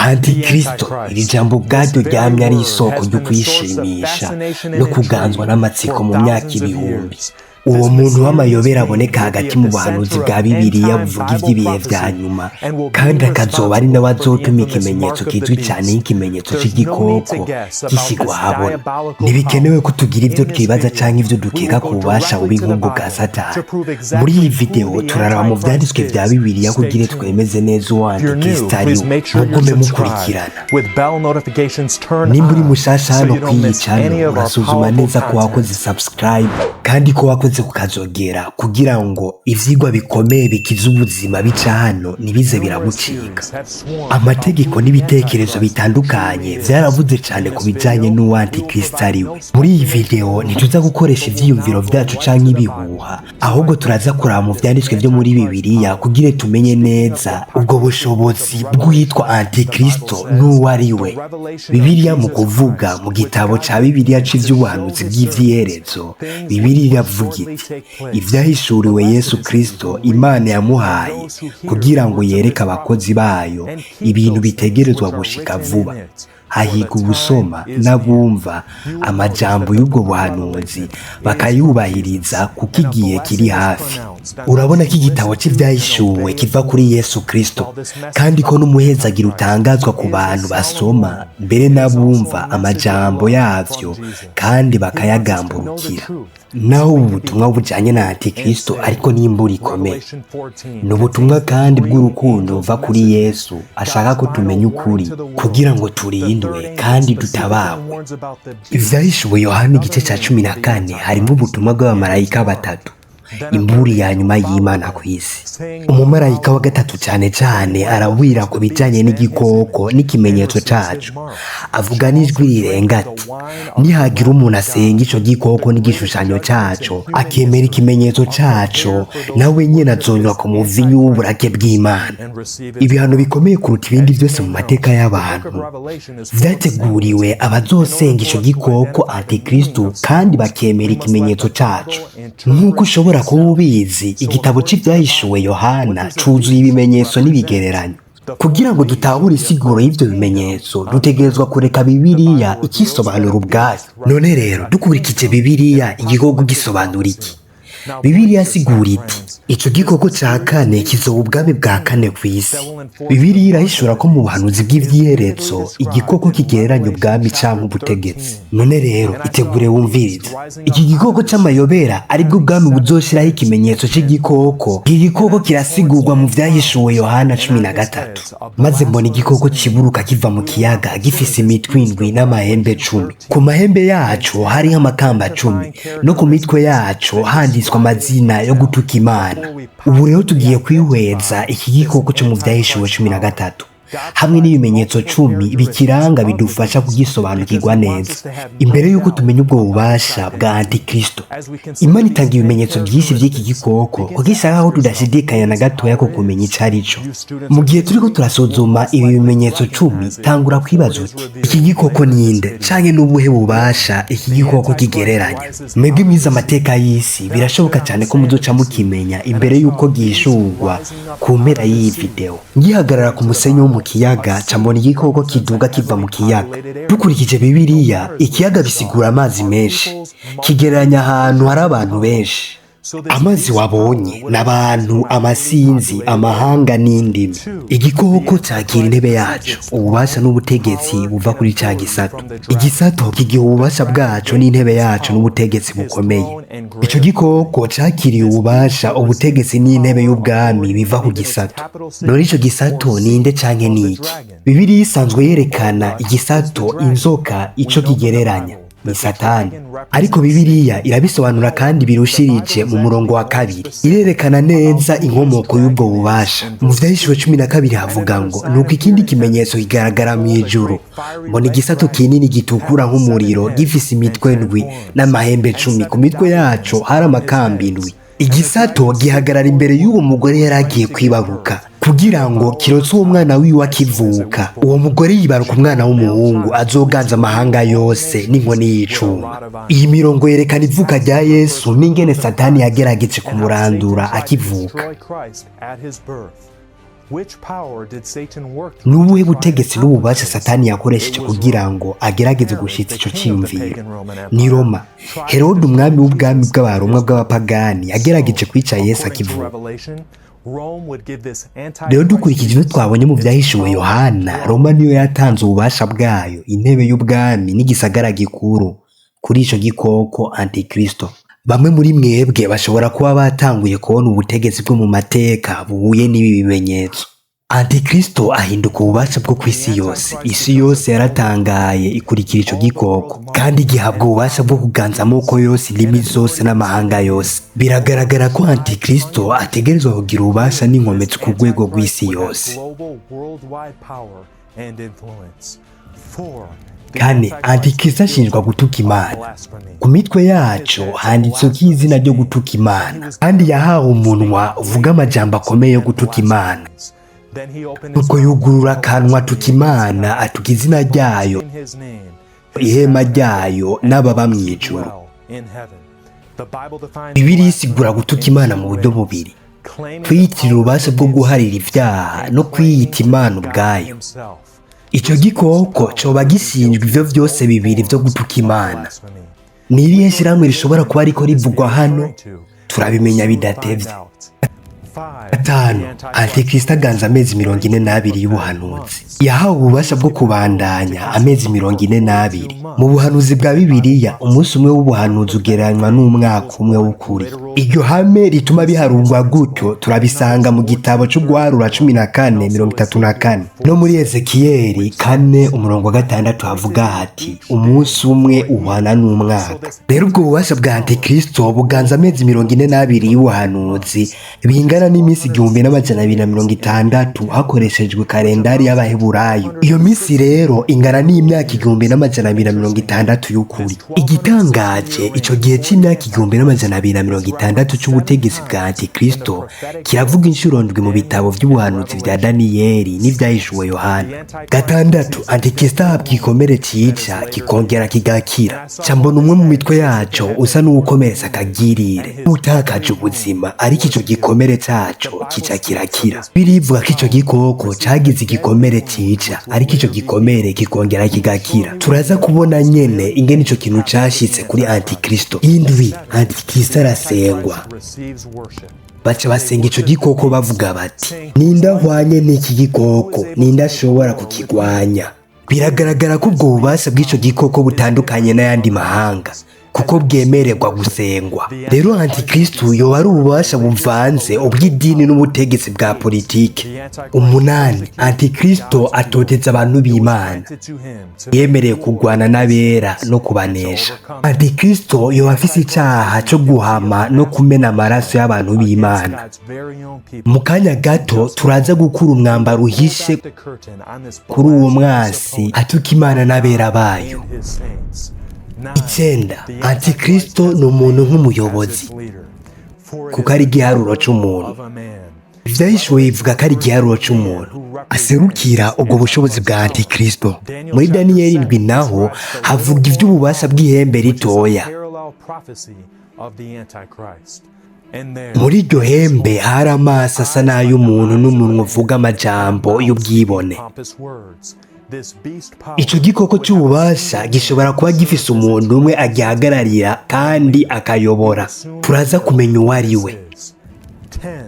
Antikristo, iri jambo ubwaryo ryamye ari isoko ryo kwishimisha no kuganzwa n'amatsiko mu myaka ibihumbi. Uwo muntu w'amayobera aboneka hagati mu buhanuzi bwa Bibiliya buvuga ivy'ibihe vya nyuma, kandi akazoba ari nawe azotuma ikimenyetso kizwi cane nk'ikimenyetso c'igikoko gishigwa ahabona. Ntibikenewe ko tugira ivyo twibaza canke ivyo dukeka ku bubasha bubi nk'ubwo bwa Satani. Muri iyi video turaraba mu vyanditswe vya Bibiliya kugira twemeze neza uwo Antikristo ari we. Mugume mukurikirana. Nimba uri mushasha hano kw'iyi channel, urasuzuma neza ko wakoze subscribe kandi ko wakoze kukazogera, kugira ngo ivyigwa bikomeye bikiza ubuzima bica hano ntibize biragucika. Amategeko n'ibitekerezo bitandukanye vyaravuze cane ku bijanye n'uwo Antikristo ari we. Muri iyi video ntituza gukoresha ivyiyumviro vyacu canke ibihuha, ahubwo turaza kuraba mu vyanditswe vyo muri Bibiliya kugira tumenye neza ubwo bushobozi bw'uwitwa Antikristo n'uwo ari we. Bibiliya mu kuvuga mu gitabo ca Bibiliya c'ivy'ubuhanuzi bw'ivyiherezo, Bibiliya iravuga iti: "Ivyahishuriwe Yesu Kristo, Imana yamuhaye kugira ngo yereke abakozi bayo ibintu bitegerezwa gushika vuba. Hahirwa ubusoma n'abumva amajambo y'ubwo buhanuzi bakayubahiriza, kuko igihe kiri hafi." Urabona ko igitabo c'Ivyahishuwe kiva kuri Yesu Kristo, kandi ko n'umuhezagiro utangazwa ku bantu basoma mbere n'abumva amajambo yavyo kandi bakayagamburukira. Naho ubu butumwa bujanye na Antikristo ariko n'imbura ikomeye, ni ubutumwa kandi bw'urukundo buva kuri Yesu ashaka ko tumenya ukuri kugira ngo turindwe kandi dutabarwe. Ivyahishuwe Yohana igice ca 14 harimo ubutumwa bw'abamarayika batatu, imburi ya nyuma y'Imana ku isi. Umumarayika wa gatatu cane cane arabwira ku bijanye n'igikoko n'ikimenyetso caco. Avuga n'ijwi rirenga ati: "Nihagira umuntu asenga ico gikoko n'igishushanyo caco, akemera ikimenyetso caco, nawe nyene azonywa ku muvinyu w'uburake bw'Imana." Ibihano bikomeye kuruta ibindi vyose mu mateka y'abantu vyateguriwe abazosenga ico gikoko Antikristo kandi bakemera ikimenyetso caco. Nk'uko ushobora kuba ubizi, igitabo c'Ivyahishuwe Yohana cuzuye ibimenyetso n'ibigereranyo. Kugira ngo dutahure isiguro y'ivyo bimenyetso, dutegerezwa kureka Bibiliya ikisobanura ubwayo. None rero, dukurikije Bibiliya, igikoko gisobanura iki? Bibiliya asigura iti: "Ico gikoko ca kane kizoba ubwami bwa kane kw'isi." Bibiliya irahishura ko mu buhanuzi bw'ivyiherezo igikoko kigereranya ubwami canke ubutegetsi. None rero itegure wumvirize: iki gikoko c'amayobera, aribwo ubwami buzoshiraho ikimenyetso c'igikoko. Iki gikoko kirasigurwa mu Vyahishuwe Yohana 13: "Maze mbona igikoko kiburuka kiva mu kiyaga, gifise imitwe indwi n'amahembe 10. Ku mahembe yaco hariho amakamba 10, no ku mitwe yaco handitswe amazina yo gutuka Imana." Ubu rero tugiye kwihweza iki gikoko co mu Vyahishuwe 13 hamwe n'ibimenyetso 10 bikiranga, bidufasha kugisobanukirwa neza. Imbere y'uko tumenya ubwo bubasha bwa Antikristo, Imana itanga ibimenyetso byinshi by'iki gikoko kuko ishaka ko tudashidikanya na gatoya ko kumenya ico ari cyo. Mu gihe turiko turasuzuma ibi bimenyetso 10, tangura kwibaza uti: "Iki gikoko ninde, canke n'ubuhe bubasha iki gikoko kigereranya?" Mwebwe mwize amateka y'isi, birashoboka cyane ko muzoca mukimenya imbere y'uko gihishurwa ku mpera y'iyi video. Ngihagarara ku musenyi wo mu kiyaga, ca mbona igikoko kiduga kiva mu kiyaga. Dukurikije Bibiliya, ikiyaga bisigura amazi menshi, kigereranya ahantu hari abantu benshi. Amazi wabonye n'abantu, amasinzi, amahanga n'indimi. Igikoko cakira intebe yaco, ububasha n'ubutegetsi buva kuri ca gisato. Igisato kigiha ububasha bwaco n'intebe yaco n'ubutegetsi bukomeye. Ico gikoko cakiriye ububasha, ubutegetsi n'intebe y'ubwami biva ku gisato. None ico gisato ninde canke niki? Bibiliya isanzwe yerekana igisato, inzoka, ico kigereranya ni Satani. Ariko Bibiliya irabisobanura kandi birushirije. Mu murongo wa 2 irerekana neza inkomoko y'ubwo bubasha. Mu Vyahishuwe 12 havuga ngo: "Nuko ikindi kimenyetso kigaragara mu ijuru, mbona igisato kinini gitukura nk'umuriro, gifise imitwe ndwi n'amahembe 10, ku mitwe yaco hari amakamba indwi." Igisato gihagarara imbere y'uwo mugore yari agiye kwibaruka kugira ngo kirotse uwo mwana wiwe akivuka. Uwo mugore yibaruka umwana w'umuhungu azoganza amahanga yose n'inkoni y'icuma. Iyi mirongo yerekana ivuka rya Yesu n'ingene Satani yagerageje kumurandura akivuka. Ni ubuhe butegetsi n'ububasha Satani yakoresheje kugira ngo agerageze gushitsa ico ciyumviro? Ni Roma. Herode, umwami w'ubwami bw'Abaroma bw'abapagani, yagerageje kwica Yesu akivuka. Rero dukurikije ibyo twabonye mu byahishuwe Yohana, Roma niyo yatanze ububasha bwayo, intebe y'ubwami n'igisagara gikuru kuri ico gikoko Antikristo. Bamwe muri mwebwe bashobora kuba batanguye kubona ubutegetsi bwo mu mateka buhuye n'ibi bimenyetso. Antikristo ahinduka ububasha bwo ku isi yose. Isi yose yaratangaye, ikurikira ico gikoko, kandi gihabwa ububasha bwo kuganza amoko yose, indimi zose n'amahanga yose. Biragaragara ko Antikristo ategerezwa kugira ububasha n'inkomezi ku rwego rw'isi yose. Kane, Antikristo ashinjwa gutuka Imana. Ku mitwe yaco handitseko izina ryo gutuka Imana, kandi yahawe umunwa uvuga amajambo akomeye yo gutuka Imana. Nuko yugurura akanwa atuka Imana, atuka izina ryayo, ihema ryayo n'ababa mw'ijuru. Bibiliya isigura gutuka Imana mu buryo bubiri: kwiyitirira ububasha bwo guharira ivyaha no kwiyita Imana ubwayo. Ico gikoko coba gishinjwa ivyo vyose bibiri vyo gutuka Imana. Ni irihe shirahamwe rishobora kuba ariko rivugwa hano? Turabimenya bidatevye. Gatanu, Antikristo aganza amezi 42 y'ubuhanuzi. Yahawe ububasha bwo kubandanya amezi 42. Mu buhanuzi bwa Bibiliya, umunsi umwe w'ubuhanuzi ugereranywa n'umwaka umwe w'ukuri. Iryo hame rituma biharurwa gutyo turabisanga mu gitabo c'Uguharura 14:34 no muri Ezekiyeli 4:6 havuga hati: umunsi umwe uhwana n'umwaka. Rero ubwo bubasha bwa Antikristo buganza amezi 42 y'ubuhanuzi, bingana n'iminsi 1260 hakoreshejwe kalendari y'Abaheburayo. Iyo minsi rero ingana n'imyaka 1260 y'ukuri. Igitangaje, ico gihe c'imyaka 1260 c'ubutegetsi bwa Antikristo kiravuga inshuro ndwi mu bitabo vy'ubuhanuzi vya Daniyeli n'ivyahishuwe Yohana. Gatandatu, Antikristo ahabwa igikomere cica kikongera kigakira. Ca mbona umwe mu mitwe yaco usa n'uwukomeretsa akagirire, utakaje ubuzima, ariko ico gikomere caco kica kirakira. Birivuga ko ico gikoko cagize igikomere cica, ariko ico gikomere kikongera kigakira. Turaza kubona nyene ingene ico kintu cashitse kuri Antikristo. Indwi, Antikristo arasengwa. Baca basenga ico gikoko bavuga bati: ninde ahwanye n'iki gikoko? Ninde ashobora kukigwanya? Biragaragara ko ubwo bubasha bw'ico gikoko butandukanye n'ayandi mahanga, kuko bwemererwa gusengwa. Rero Antikristo yoba ari ububasha buvanze ubw'idini n'ubutegetsi bwa politike. Umunani, Antikristo atoteza abantu b'Imana, yemereye kugwana n'abera no kubanesha. Antikristo yoba afise icaha co guhama no kumena amaraso y'abantu b'Imana. Mu kanya gato turaza gukura umwambaro uhishe kuri uwo mwasi atuka Imana n'abera bayo. Icenda, Antikristo ni umuntu nk'umuyobozi, kuko ari igiharuro c'umuntu. Ivyahishuwe bivuga ko ari igiharuro c'umuntu aserukira ubwo bushobozi bwa Antikristo. Muri Daniyeli 7 naho havuga ivy'ububasha bw'ihembe ritoya. Muri iryo hembe hari amaso asa n'ay'umuntu n'umunwa uvuga amajambo y'ubwibone. Ico gikoko c'ububasha gishobora kuba gifise umuntu umwe agihagararira kandi akayobora. Turaza kumenya uwo ari we.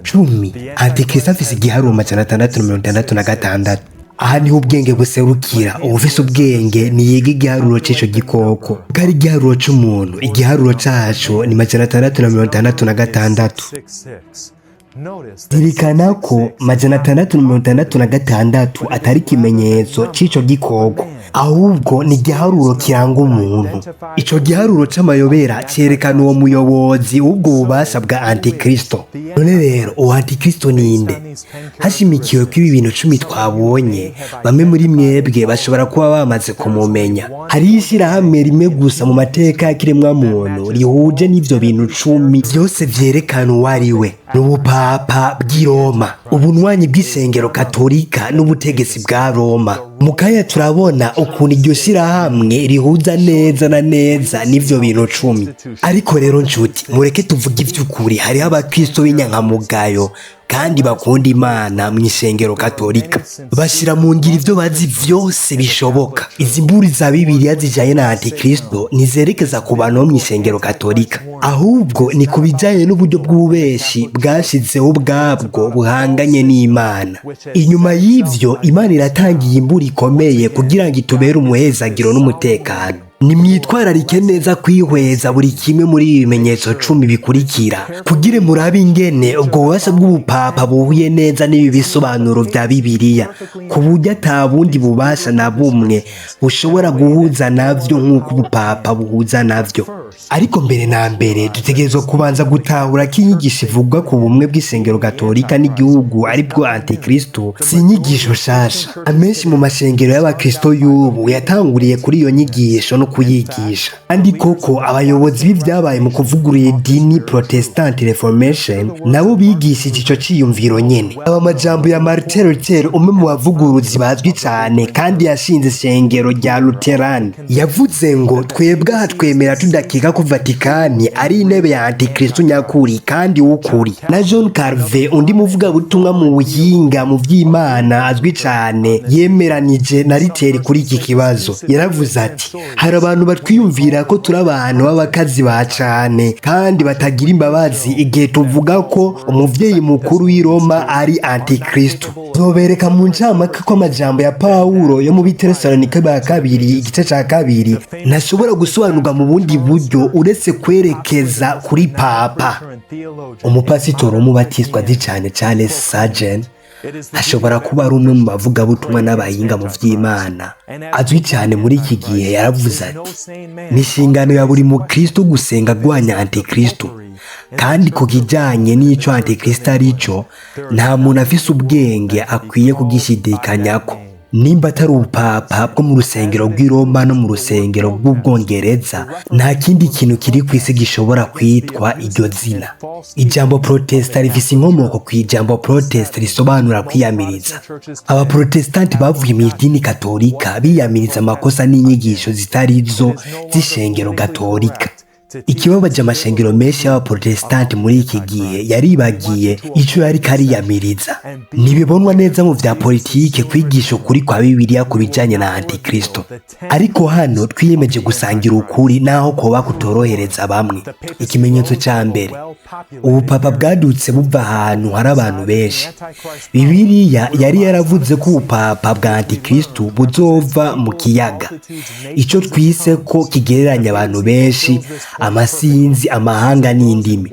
10, Antikristo afise igiharuro 666. Aha niho ubwenge buserukira. Uwufise ubwenge niyiga igiharuro c'ico gikoko, kuko ari igiharuro c'umuntu. Igiharuro caco ni 666. Zirikana ko 666 atari ikimenyetso c'ico gikoko, ahubwo ni igiharuro kiranga umuntu. Ico giharuro c'amayobera cerekana uwo muyobozi w'ubwo bubasha bwa Antikristo. None rero uwo Antikristo ninde? Hashimikiwe ko ibi bintu 10 twabonye, bamwe muri mwebwe bashobora kuba bamaze kumumenya. Hariho ishirahamwe rimwe gusa mu mateka ya kiremwamuntu rihuje n'ivyo bintu 10 vyose vyerekana uwo ari we. Ni ubupapa bw'i Roma, ubunywanyi bw'isengero katolika n'ubutegetsi bwa Roma. Mu kanya turabona ukuntu iryo shirahamwe rihuza neza na neza n'ivyo bintu 10. Ariko rero nshuti, mureke tuvuge ivy'ukuri. Hariho abakristo b'inyankamugayo kandi bakunda Imana mu ishengero Katolika. Bashyira mu ngiro ibyo bazi vyose bishoboka. Izi mburi za Bibiliya zijanye na Antikristo ntizerekeza ku bantu bo mu ishengero Katolika, ahubwo ni ku bijanye n'uburyo bw'ububeshi bwashizeho ubwabwo buhanganye n'Imana. Inyuma y'ivyo, Imana iratangiye imbura ikomeye kugira ngo itubere umuhezagiro n'umutekano. Nimwitwararike neza kwihweza buri kimwe muri ibi bimenyetso 10 bikurikira, kugira murabe ingene ubwo bubasha bw'ubupapa buhuye neza n'ibi bisobanuro vya Bibiliya, ku buryo ata bundi bubasha na bumwe bushobora guhuza navyo nk'uko ubupapa buhuza navyo. Ariko mbere na mbere dutegerezwa kubanza gutahura ko inyigisho ivuga ku bumwe bw'ishengero Gatolika n'igihugu aribwo Antikristo si inyigisho nshasha. Amenshi mu mashengero y'abakristo y'ubu yatanguriye kuri iyo nyigisho no kuyigisha. Kandi koko abayobozi b'ivyabaye mu kuvugurura idini Protestant Reformation nabo bigishije ico ciyumviro nyene. Aba majambo ya Martin Luther, umwe mu bavuguruzi bazwi cane kandi yashinze ishengero rya Lutheran, yavuze ngo: "Twebwe aha twemera tudakeka ko Vatikani ari intebe ya Antikristo nyakuri kandi w'ukuri." Na John Calvin, undi muvugabutumwa mu buhinga mu vy'Imana azwi cane, yemeranije na Luther kuri iki kibazo. Yaravuze ati: "Hari abantu batwiyumvira ko turi abantu b'abakazi ba cane kandi batagira imbabazi igihe tuvuga ko umuvyeyi mukuru w'i Roma ari Antikristo. Zobereka mu ncamake ko amajambo ya Pawulo yo mu Bitesalonike ba kabiri igice ca 2 ntashobora gusobanurwa mu bundi buryo uretse kwerekeza kuri papa." Umupasitori w'umubatiswa azi cane Charles Sargent ashobora kuba ari umwe mu bavugabutumwa n'abahinga mu vy'Imana azwi cyane muri iki gihe. Yaravuze ati: "Ni inshingano ya buri mukristo gusenga agwanya Antikristo, kandi ku kijanye n'ico Antikristo ari cyo, nta muntu afise ubwenge akwiye kugishidikanyako. Nimba atari ubupapa bwo mu rusengero rw'i Roma no mu rusengero rw'Ubwongereza, nta kindi kintu kiri ku isi gishobora kwitwa iryo zina." Ijambo protesta rifise inkomoko ku ijambo protest, risobanura kwiyamiriza. Abaprotestanti bavuye mu idini Katolika biyamiriza amakosa n'inyigisho zitari zo z'ishengero Gatolika. Ikibabaje, amashengero menshi y'abaprotestanti muri iki gihe yaribagiye ico yariko ariyamiriza. Ntibibonwa neza mu vya politike kwigisha ukuri kwa Bibiliya ku bijanye na Antikristo, ariko hano twiyemeje gusangira ukuri naho koba kutorohereza bamwe. Ikimenyetso ca mbere: ubupapa bwadutse buva ahantu hari abantu benshi. Bibiliya yari yaravuze ko ubupapa bwa Antikristo buzova mu kiyaga, ico twise ko kigereranya abantu benshi, amasinzi, amahanga n'indimi.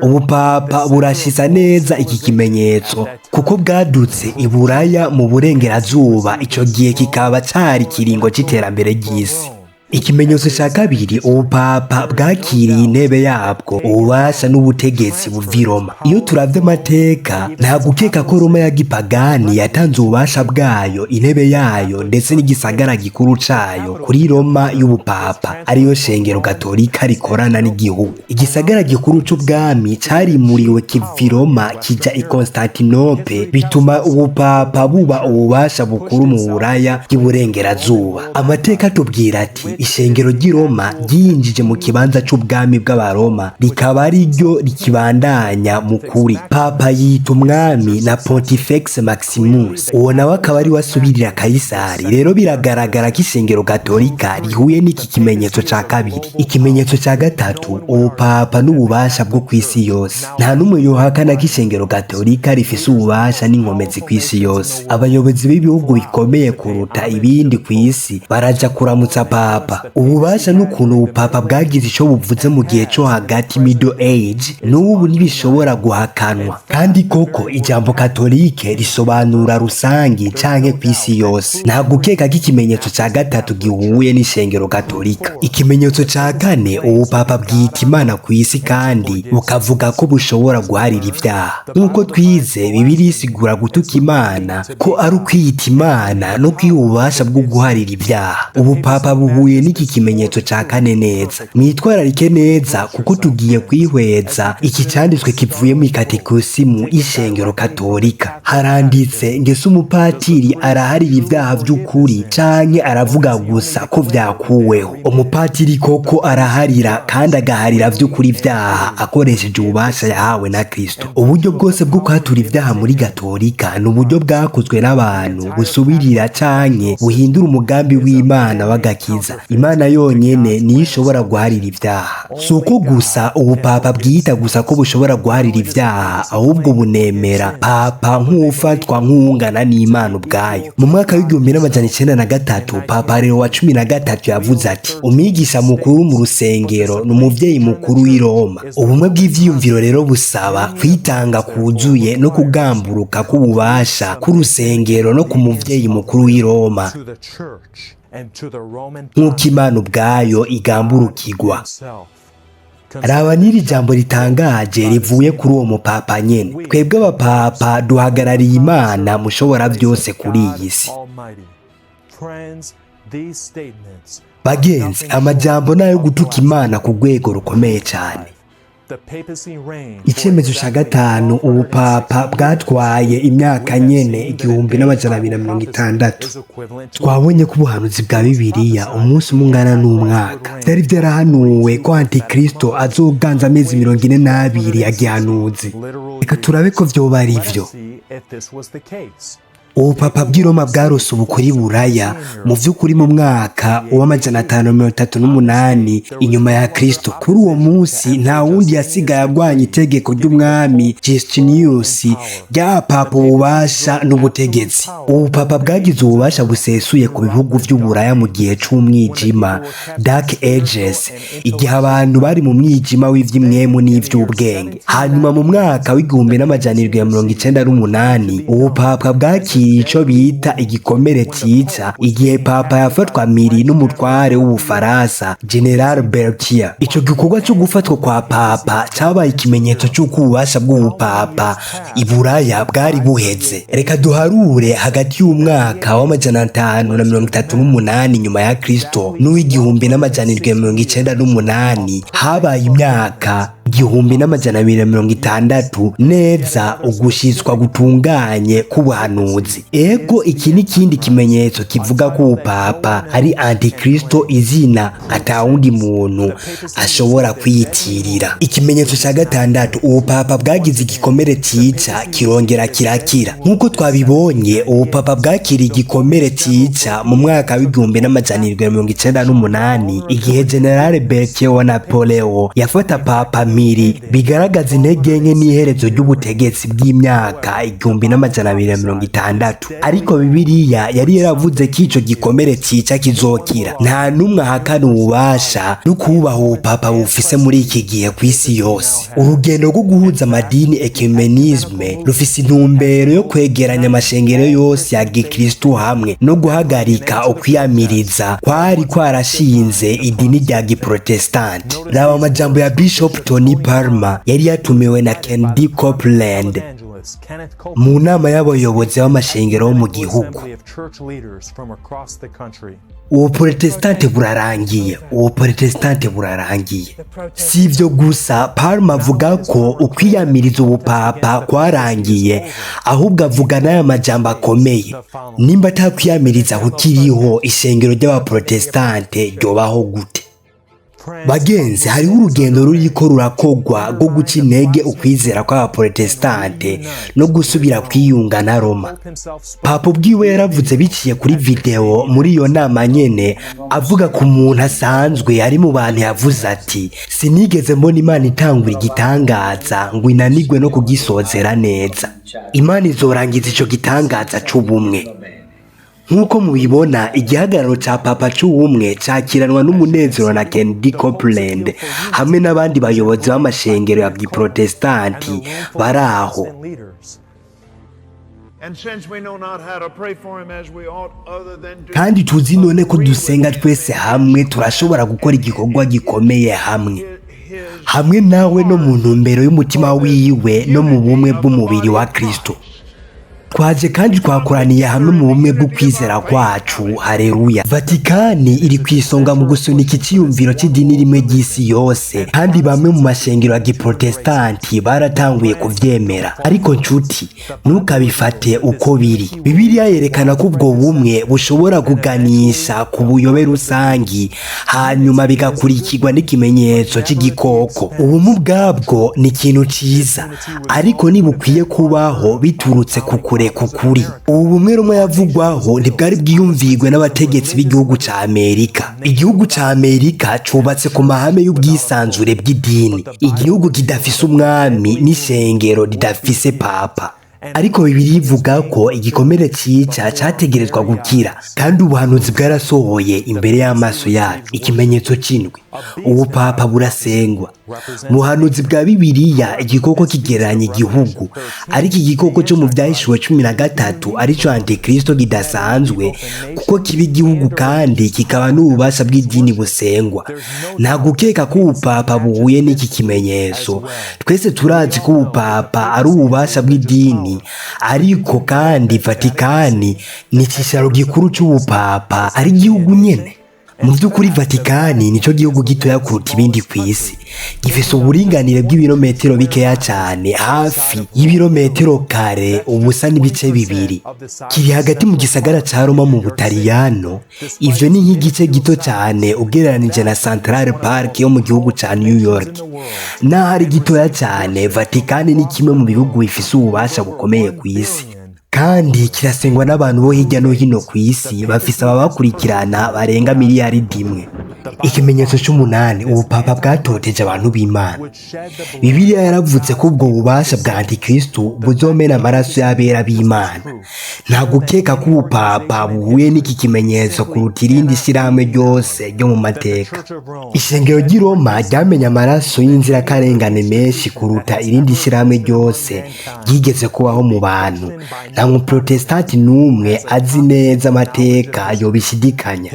Ubupapa burashisa neza iki kimenyetso kuko bwadutse i Buraya mu burengerazuba, ico gihe kikaba cari ikiringo c'iterambere ry'isi. Ikimenyetso cya kabiri: ubupapa bwakiriye intebe yabwo, ububasha n'ubutegetsi buva i Roma. Iyo turavye amateka, nta gukeka ko Roma ya gipagani yatanze ububasha bwayo, intebe yayo, ndetse n'igisagara gikuru cayo kuri Roma y'ubupapa, ariyo shengero Gatolika rikorana n'igihugu. Igisagara gikuru c'ubwami carimuriwe kiva i Roma kija i Constantinople, bituma ubupapa buba ububasha bukuru mu Buraya bw'iburengerazuba. Amateka atubwira ati ishengero ry'i Roma ryiyinjije mu kibanza c'ubwami bw'Abaroma, rikaba ari ryo rikibandanya mu kuri. Papa yita umwami na Pontifex Maximus, uwo nawe akaba ari we asubirira Kayisari. Rero biragaragara ko ishengero Gatolika rihuye n'iki kimenyetso ca kabiri. Ikimenyetso ca gatatu: ubupapa n'ububasha bwo kw'isi yose. Nta n'umwe yohakana ko ishengero Gatolika rifise ububasha n'inkomezi kw'isi yose. Abayobozi b'ibihugu bikomeye kuruta ibindi kw'isi baraja kuramutsa papa. Ububasha n'ukuntu ubupapa bwagize ico buvuze mu gihe co hagati, Middle Age, n'ubu ntibishobora guhakanwa. Kandi koko ijambo katolike risobanura rusangi canke kw'isi yose. Nta gukeka ko ikimenyetso ca gatatu gihuye n'ishengero Gatolika. Ikimenyetso ca kane: ubupapa bwita Imana kw'isi kandi bukavuga ko bushobora guharira ivyaha. Nk'uko twize, Bibiliya isigura gutuka Imana ko ari ukwiyita Imana no kwiha ububasha bwo guharira ivyaha. Ubupapa buhuye Bihuye n'iki kimenyetso ca kane neza. Mwitwararike neza, kuko tugiye kwihweza iki canditswe kivuye mu ikatekosimu y'ishengero katolika. Haranditse ngese umupatiri araharira ibyaha by'ukuri canke aravuga gusa ko vyakuweho? Umupatiri koko araharira kandi agaharira vy'ukuri ivyaha akoresheje ububasha yahawe na Kristo. Uburyo bwose bwo kwatura ivyaha muri gatolika ni uburyo bwakozwe n'abantu busubirira canke buhindura umugambi w'Imana w'agakiza. Imana yonyene niyo ishobora guharira ivyaha. Si uko gusa ubupapa bwiyita gusa ko bushobora guharira ivyaha, ahubwo bunemera papa nk'ufatwa nk'uwungana n'Imana ubwayo. Mu mwaka w'1903, Papa Leo wa 13 yavuze ati: "Umwigisha mukuru mu rusengero ni umuvyeyi mukuru w'i Roma." Ubumwe bw'ivyiyumviro rero busaba kwitanga kuzuye no kugamburuka k'ububasha k'urusengero no ku muvyeyi mukuru w'i Roma, nk'uko Imana ubwayo igamburukirwa. Raba n'iri jambo ritangaje rivuye kuri uwo mupapa nyene: "Twebwe abapapa duhagarariye Imana mushobora byose kuri iyi si." Bagenzi, amajambo nayo gutuka Imana ku rwego rukomeye cyane. Icyemezo cya gatanu, ubupapa bwatwaye imyaka nyene 1260. Twabonye ko ubuhanuzi bwa Bibiliya, umunsi umwe ungana n'umwaka, byari byarahanuwe ko Antikristo azoganza amezi 42 ya gihanuzi. Reka turabe ko vyoba ari vyo. Ubupapa bw'i Roma bwarose ubukuri buraya mu vy'ukuri mu mwaka w'538 inyuma ya Kristo. Kuri uwo munsi nta wundi yasigaye agwanya itegeko ry'umwami Justinius ryaha papa ububasha n'ubutegetsi. Ubupapa bwagize ububasha busesuye ku bihugu vy'uburaya mu gihe c'umwijima, Dark Ages, igihe abantu bari mu mwijima w'ivy'imwemu n'ivy'ubwenge. Hanyuma mu mwaka w'1798, ubupapa bwakiriye ico bita igikomere cica, igihe papa yafatwa miri n'umutware w'Ubufaransa General Berthier. Ico gikorwa co gufatwa kwa papa cabaye ikimenyetso c'uko ububasha bw'ubupapa iburaya bwari buheze. Reka duharure hagati y'umwaka w'538 nyuma ya Kristo n'uw'1798, habaye imyaka 1260 neza, ugushitswa gutunganye k'ubuhanuzi. Ego, iki ni ikindi kimenyetso kivuga ko ubupapa ari Antikristo, izina atawundi muntu ashobora kwiyitirira. Ikimenyetso cya gatandatu, ubupapa bwagize igikomere cica kirongera kirakira. Nk'uko twabibonye, ubupapa bwakiriye igikomere cica mu mwaka w'1798, igihe General Berthier wa Napoleo yafata papa mpiri, bigaragaza intege nke n'iherezo ry'ubutegetsi bw'imyaka 1260. Ariko Bibiliya yari yaravuze ko ico gikomere cica kizokira. Nta n'umwe ahakana ububasha no kubaha ubupapa bufise muri iki gihe ku isi yose. Urugendo rwo guhuza amadini, ecumenisme, rufise intumbero yo kwegeranya amashengero yose ya gikristu hamwe no guhagarika ukwiyamiriza kwari kwarashinze idini rya giprotestanti. Raba amajambo ya Bishop Tony Parma, yari yatumiwe na Kennedy Copeland mu nama y'abayobozi b'amashengero bo mu gihugu: "Ubu protestante burarangiye, ubu protestante burarangiye." Si ibyo gusa Palma avuga ko ukwiyamiriza ubupapa kwarangiye, ahubwo avuga n'aya majambo akomeye: "Nimba atakwiyamiriza kukiriho, ishengero ry'abaprotestante ryobaho gute?" Bagenzi, hariho urugendo ruriko rurakogwa rwo guca intege ukwizera kw'abaprotestante no gusubira kwiyunga na Roma. Papa ubwiwe yaravuze biciye kuri video muri iyo nama nyene, avuga ku muntu asanzwe ari mu bantu. Yavuze ati: "Sinigeze mbona Imana itangura igitangaza ngo inanigwe no kugisozera neza. Imana izorangiza ico gitangaza c'ubumwe." Nk'uko mubibona, igihagararo ca papa c'ubumwe cakiranwa n'umunezero na Kennedy Copeland hamwe n'abandi bayobozi b'amashengero ya giprotestanti bari aho. And since we know not how to pray for him as we ought, other than to Kandi tuzi none ko dusenga twese hamwe, turashobora gukora igikorwa gikomeye hamwe hamwe nawe no mu ntumbero y'umutima wiwe no mu bumwe bw'umubiri wa Kristo. Twaje kandi twakoraniye hamwe mu bumwe bw'ukwizera kwacu. Hareruya! Vatikani iri ku isonga mu gusunika iciyumviro c'idini rimwe ry'isi yose, kandi bamwe mu mashengero ya giprotestanti baratanguye kuvyemera. Ariko nshuti, ntukabifate uko biri. Bibiliya yerekana ko ubwo bumwe bushobora kuganisha ku buyobe rusangi, hanyuma bigakurikirwa n'ikimenyetso c'igikoko. Ubumwe ubwabwo ni ikintu ciza, ariko ntibukwiye kubaho biturutse ku kureka ukuri. Ubu bumwe rumwe yavugwaho ntibwari bwiyumvirwe n'abategetsi b'igihugu ca Amerika. Igihugu ca Amerika cubatse ku mahame y'ubwisanzure bw'idini, igihugu kidafise umwami n'ishengero ridafise papa. Ariko Bibiliya ivuga ko igikomere cica categerezwa gukira, kandi ubuhanuzi bwarasohoye imbere y'amaso yacu. Ikimenyetso c'indwi: ubupapa burasengwa. Mu buhanuzi bwa Bibiliya, igikoko kigereranya igihugu, ariko igikoko cyo mu Vyahishuwe 13, arico Antikristo, kidasanzwe kuko kiba igihugu kandi kikaba n'ububasha bw'idini busengwa. Nta gukeka ko ubupapa buhuye n'iki kimenyetso. Twese turazi ko ubupapa ari ububasha bw'idini, ariko kandi Vatikani ni icicaro gikuru c'ubupapa, ari igihugu nyene. Mu by'ukuri, Vatikani nico gihugu gitoya kuruta ibindi ku isi. Gifise uburinganire bw'ibirometero bikeya cyane, hafi y'ibirometero kare ubusa n'ibice bibiri. Kiri hagati mu gisagara ca Roma mu Butaliyano. Ivyo ni nk'igice gito cyane ugereranije na Central Park yo mu gihugu ca New York. Naho ari gitoya cyane, Vatikani ni kimwe mu bihugu bifise ububasha bukomeye ku isi, kandi kirasengwa n'abantu bo hirya no hino ku isi. Bafise ababakurikirana barenga miliyaridi 1. Ikimenyetso c'umunani: ubupapa bwatoteje abantu b'Imana. Bibiliya yaravutse ko ubwo bubasha bwa Antikristo buzomena amaraso y'abera b'Imana. Nta gukeka ko ubupapa buhuye n'iki kimenyetso kuruta irindi shyirahamwe ryose ryo mu mateka. Ishengero ry'i Roma ryamenye amaraso y'inzirakarengane menshi kuruta irindi shyirahamwe ryose ryigeze kubaho mu bantu. Nta muprotesitanti n'umwe azi neza amateka yobishidikanya.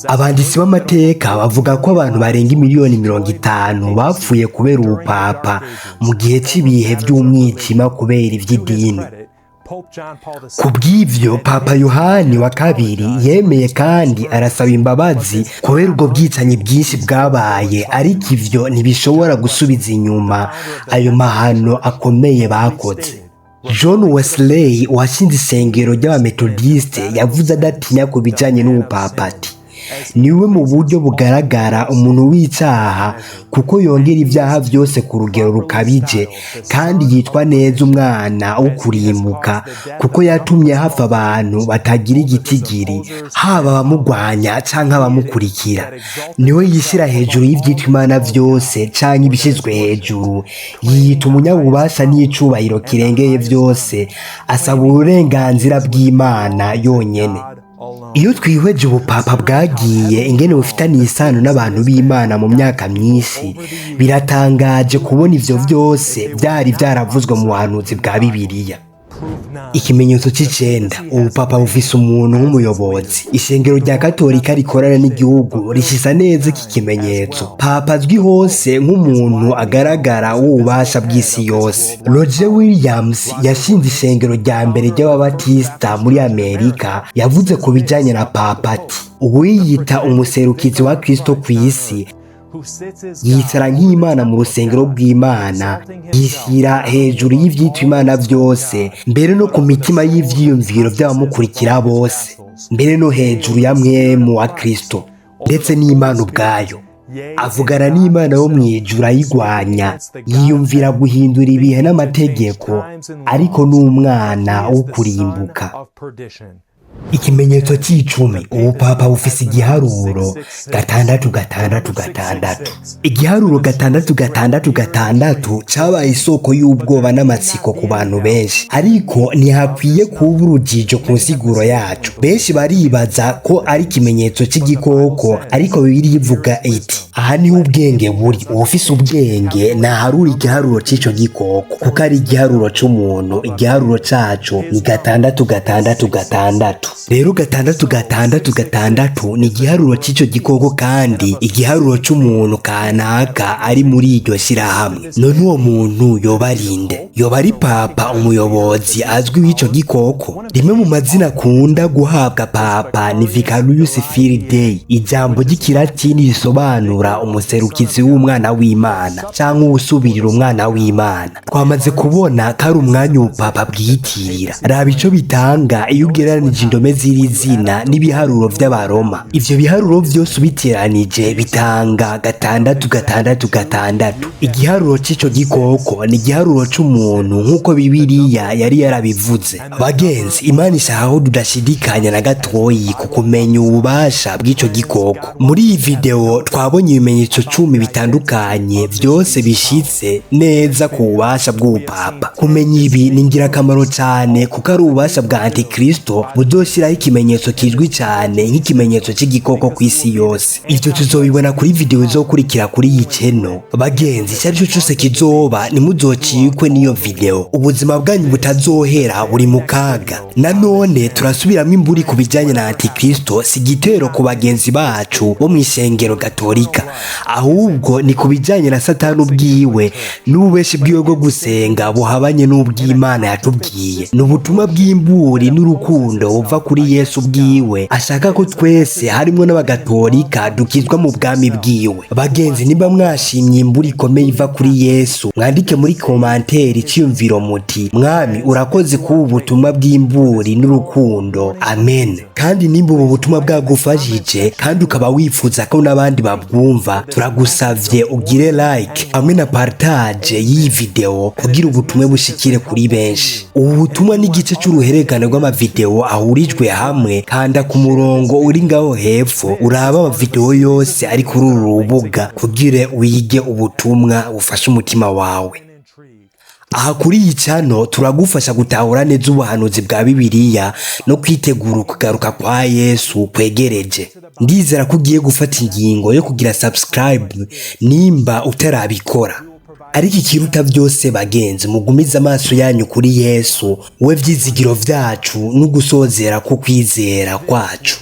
Abanditsi b'amateka bavuga ko abantu barenga miliyoni 50 bapfuye kubera ubupapa mu gihe cy'ibihe by'umwijima kubera iby'idini. Ku bw'ivyo, Papa Yohani wa kabiri yemeye kandi arasaba imbabazi kubera ubwo bwicanyi bwinshi bwabaye, ariko ivyo ntibishobora gusubiza inyuma ayo mahano akomeye bakoze. John Wesley, washinze isengero ry'Abametodiste, yavuze adatinya ku bijanye n'ubupapa ati: "Niwe mu buryo bugaragara umuntu w'icyaha, kuko yongera ibyaha byose ku rugero rukabije, kandi yitwa neza umwana wo kurimbuka, kuko yatumye hapfa abantu batagira igitigiri, haba abamugwanya canke abamukurikira. Niwe yishyira hejuru y'ivyitwa imana vyose canke ibishyizwe hejuru, yiyita umunyabubasha n'icubahiro kirengeye vyose, asaba uburenganzira bw'Imana yonyene." Iyo twihweje ubupapa bwagiye ingene bufitaniye isano n'abantu b'Imana mu myaka myinshi, biratangaje kubona ivyo vyose vyari vyaravuzwe mu buhanuzi bwa Bibiliya. Ikimenyetso c'icenda: ubupapa bufise umuntu nk'umuyobozi. Ishengero rya Katolika rikorana n'igihugu rishisa neza iki kimenyetso. Papa azwi hose nk'umuntu agaragara w'ububasha bw'isi yose. Roger Williams, yashinze ishengero rya mbere ry'Ababatisita muri Amerika, yavuze ku bijanye na papa ati: "Uwiyita umuserukizi wa Kristo ku isi yicara nk'Imana mu rusengero rw'Imana, yishyira hejuru y'ivyitwa imana vyose, mbere no ku mitima y'ivyiyumviro by'abamukurikira bose, mbere no hejuru ya Mpwemu wa Kristo, ndetse n'Imana ubwayo. Avugana n'Imana yo mw'ijuru ayigwanya, yiyumvira guhindura ibihe n'amategeko, ariko n'umwana wo kurimbuka." Ikimenyetso c'icumi: ubupapa bufise igiharuro 666. Igiharuro 666 cabaye isoko y'ubwoba n'amatsiko ku bantu benshi, ariko ntihakwiye kuba urujijo ku nsiguro yacu. Benshi baribaza ko ari ikimenyetso c'igikoko, ariko Bibiliya ivuga iti: "Aha niho ubwenge buri. Uwufise ubwenge ntaharura igiharuro c'ico gikoko, kuko ari igiharuro c'umuntu. Igiharuro caco ni 666." Rero 666 ni igiharuro cy'icyo gikoko kandi igiharuro cy'umuntu kanaka ari muri iryo shyirahamwe. None uwo muntu yoba ari nde? Yoba ari papa, umuyobozi azwi w'icyo gikoko? Rimwe mu mazina akunda guhabwa papa ni Vicarius Filii Dei, ijambo ry'ikilatini risobanura umuserukizi w'umwana w'Imana cyangwa uwusubirira umwana w'Imana. Twamaze kubona ko ari umwanya ubupapa bwiyitirira. Raba ico bitanga iyo ugereranije indome z'iri zina n'ibiharuro vy'Abaroma. Ivyo biharuro vyose ubiteranije bitanga 666. Igiharuro c'ico gikoko ni igiharuro c'umuntu nk'uko Bibiliya yari yarabivuze. Bagenzi, Imana ishaka ko tudashidikanya na gatoyi ku kumenya ububasha bw'ico gikoko. Muri iyi video twabonye ibimenyetso 10 bitandukanye vyose bishitse neza ku bubasha bw'ubupapa. Kumenya ibi ni ingirakamaro cyane kuko ari ububasha bwa Antikristo buzoshiraho ikimenyetso kizwi cyane nk'ikimenyetso cy'igikoko ku isi yose. Ivyo tuzobibona kuri video izokurikira kuri iyi channel. Bagenzi, icyo aricyo cyose kizoba, ntimuzocikwe n'iyo video. Ubuzima bwanyu butazohera buri mu kaga. Nanone turasubiramo imburi ku bijyanye na Antikristo. Si igitero ku bagenzi bacu bo mu ishengero gatolika, ahubwo ni ku bijyanye na Satani ubwiwe n'ububeshi bwiwe bwo gusenga buhabanye n'ubw'Imana yatubwiye. Ni ubutumwa bw'imburi n'urukundo buva kuri Yesu ubwiwe, ashaka ko twese harimo n'abagatolika dukizwa mu bwami bwiwe. Bagenzi, niba mwashimye imburi ikomeye iva kuri Yesu, mwandike muri commentaire icyiyumviro muti: "Mwami, urakoze kuba ubutumwa bw'imburi n'urukundo, amen." Kandi nimba ubu butumwa bwagufashije kandi ukaba wifuza ko n'abandi babwumva, turagusavye ugire like hamwe na partage y'iyi video kugira ubutumwa bushikire kuri benshi. Ubu butumwa n'igice cy'uruhererekane rw'amavideo ahurijwe hamwe. Kanda ku murongo uri ngaho hepfo uraba amavideo yose ari kuri uru rubuga kugira wige ubutumwa bufasha umutima wawe. Aha kuri iyi channel turagufasha gutahura neza ubuhanuzi bwa Bibiliya no kwitegura ukugaruka kwa Yesu kwegereje. Ndizera ko ugiye gufata ingingo yo kugira subscribe nimba utarabikora. Ariko ikiruta byose, bagenzi, mugumize amaso yanyu kuri Yesu, we vyizigiro vyacu n'ugusozera ko kwizera kwacu.